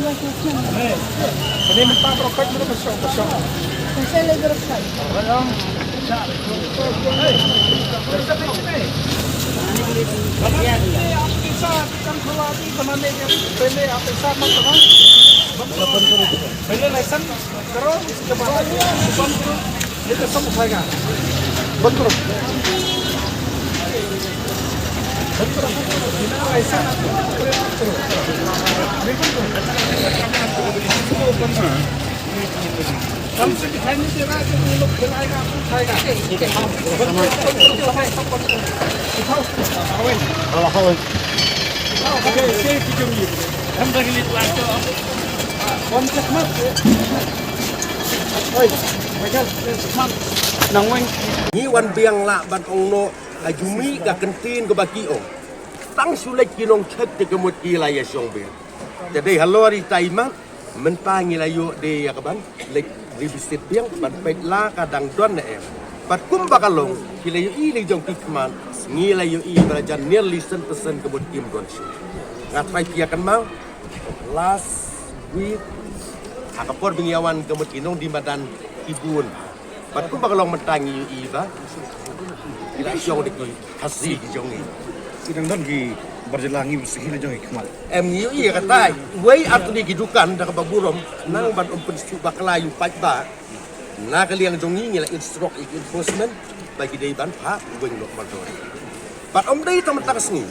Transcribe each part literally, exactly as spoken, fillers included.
Ini minta berobat dulu besok, besok. Saya lagi berobat. Pehले आप ऐसा मत करो। पहले लाइसेंस करो, उसके बाद बंद करो। ये तो सब उठाएगा। बंद करो। बंद करो। बिना लाइसेंस आप करो। बिल्कुल करो। इसको ओपन करो। कल से दिखाई नहीं दे रहा है, तो ये लोग फिर आएगा, आपको उठाएगा। ठीक है। बंद करो, बंद करो, सब बंद करो। उठाओ, उठाओ। Ngi wan biang lah ban ong noh ha jong ngi ka kyntien kaba ki ong. Tang shu leit ki nongcheck te ka mut ki la ïa shong biang. Te dei halor ita i mat mynta ngi la ïoh de ïa ka ban leit revisit biang ban peit la ka dang don ne em. Bad kumba ka long ki la ïohi la jong ki khmat, ngi la ïohi ba la jan nearly san percent ka mut kim don shuh. Nga trai phi ïa kynmaw last week ha ka por ba ngi ïa wan ka mut ki nongdie madan ki bun. Bad kumba ka long mynta ngi ïohi ba ki la shong da ki Khasi ki jong ngi. Ki dang don ki bar jylla, ngi bsa hi la jong ki khmat. Em, ngi ïohi katai. Wei ar tylli ki dukan da kaba burom nang ban ym pynsuk bakla ïa u paidbah. Na ka liang jong ngi ngi la instruct ïa ki enforcement ba ki dei ban phah weng noh mardor. Bad ym dei tang mynta ka sngi.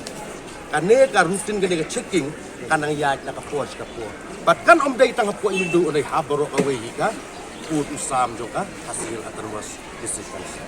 Kane ka routine, kane ka checking ka nang ïaid na ka por sha ka por. Bad kan ym dei tang hapoh Ïewduh, ym dei ha baroh kawei hi ka pud u sam jong ka Khasi Hills Autonomous District Council.